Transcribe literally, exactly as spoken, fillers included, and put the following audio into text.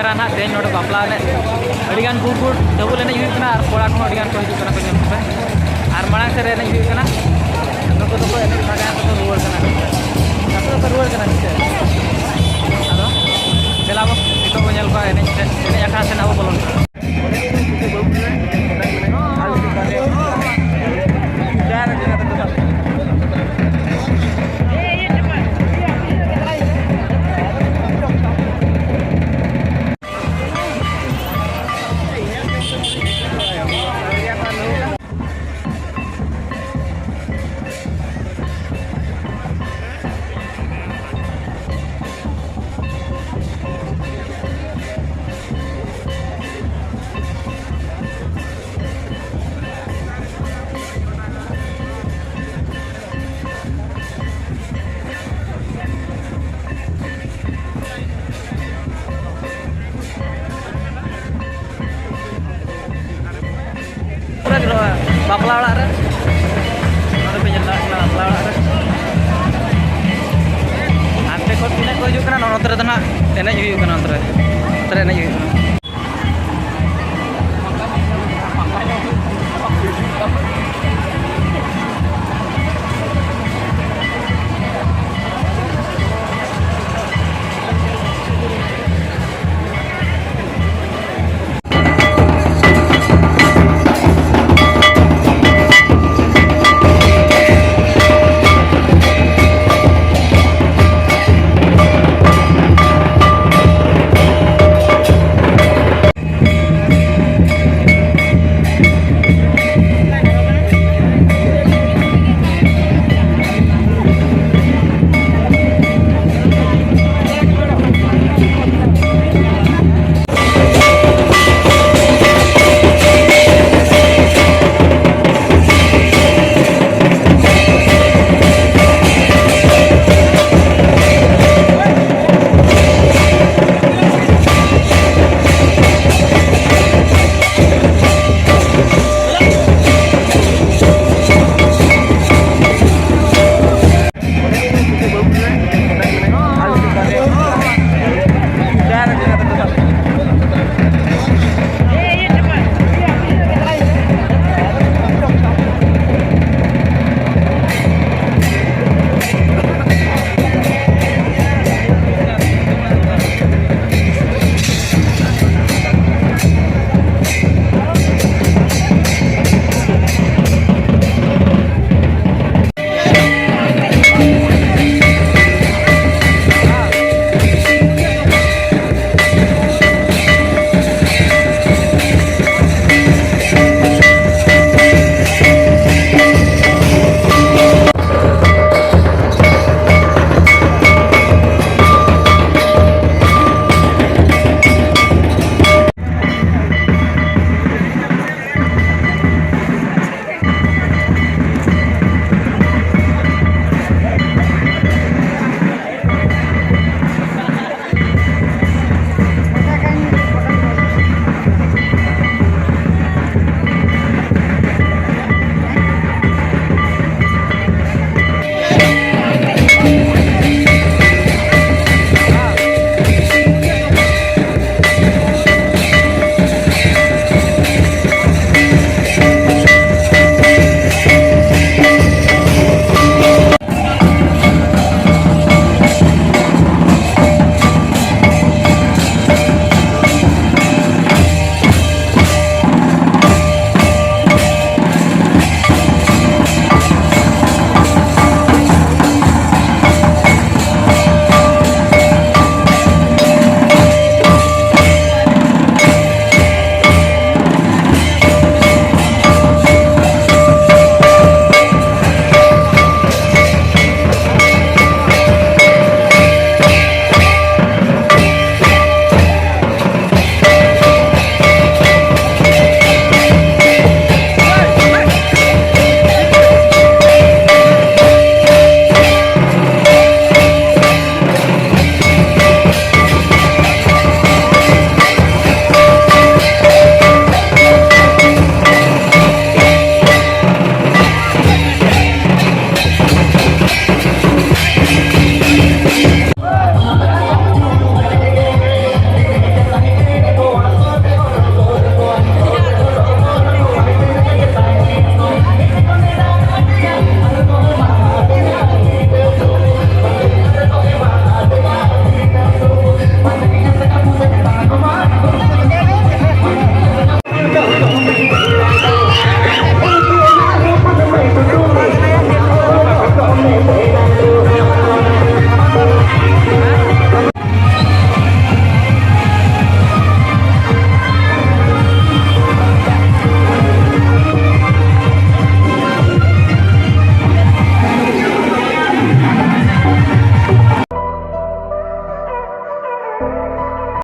ᱱᱟᱦᱟᱜ ᱛᱮᱦᱮᱧ ᱱᱚᱰᱮ ᱵᱟᱯᱞᱟ ᱮᱱᱮᱡ ᱟᱹᱰᱤᱜᱟᱱ ᱜᱩᱲ ᱜᱩᱲ ᱰᱟᱹᱵᱩᱞ ᱮᱱᱮᱡ ᱦᱩᱭᱩᱜ ᱠᱟᱱᱟ ᱟᱨ ᱠᱚᱲᱟ ᱠᱚᱦᱚᱸ ᱟᱹᱰᱤᱜᱟᱱ ᱠᱚ ᱦᱤᱡᱩᱜ ᱠᱟᱱᱟ ᱠᱚ ᱧᱮᱞ ᱠᱚᱯᱮ᱾ ᱟᱨ ᱢᱟᱲᱟᱝ ᱥᱮᱫ ᱨᱮ ᱮᱱᱮᱡ ᱦᱩᱭᱩᱜ ᱠᱟᱱᱟ᱾ ᱱᱩᱠᱩ ᱫᱚᱠᱚ ᱮᱱᱮᱡ ᱵᱷᱟᱜᱟᱣ ᱠᱟᱛᱮ ᱠᱚ ᱨᱩᱣᱟᱹᱲ ᱠᱟᱱᱟ᱾ ᱟᱯᱮ ᱫᱚᱯᱮ ᱨᱩᱣᱟᱹᱲ ᱠᱟᱱᱟ ᱥᱮ ᱪᱮᱫ? ᱟᱫᱚ ᱫᱮᱞᱟ ᱵᱚ ᱱᱤᱛᱚᱜ ᱵᱚ ᱧᱮᱞ ᱠᱚᱣᱟ ᱮᱱᱮᱡ ᱥᱮ ᱮᱱᱮᱡ ᱟᱠᱷᱲᱟ ᱥᱮᱫ ᱟᱵᱚ ᱵᱚᱞᱚᱱ ᱠᱟᱱᱟ᱾ ᱯᱩᱨᱟᱹ ᱵᱟᱯᱞᱟ ᱚᱲᱟᱜ ᱨᱮ, ᱱᱚᱰᱮ ᱯᱮ ᱧᱮᱞ ᱫᱟᱲᱮᱭᱟᱜ ᱠᱟᱱᱟ ᱵᱟᱯᱞᱟ ᱚᱲᱟᱜ ᱨᱮ᱾ ᱦᱟᱱᱛᱮ ᱠᱷᱚᱱ ᱛᱤᱱᱟᱹᱜ ᱠᱚ ᱦᱤᱡᱩᱜ ᱠᱟᱱᱟ, ᱱᱚᱛᱮ ᱨᱮᱫᱚ ᱱᱟᱜ ᱮᱱᱮᱡ ᱦᱩᱭᱩᱜ ᱠᱟᱱᱟ, ᱱᱚᱛᱮ ᱨᱮ, ᱱᱚᱛᱮ ᱨᱮ ᱮᱱᱮᱡ ᱦᱩᱭᱩᱜ ᱠᱟᱱᱟ᱾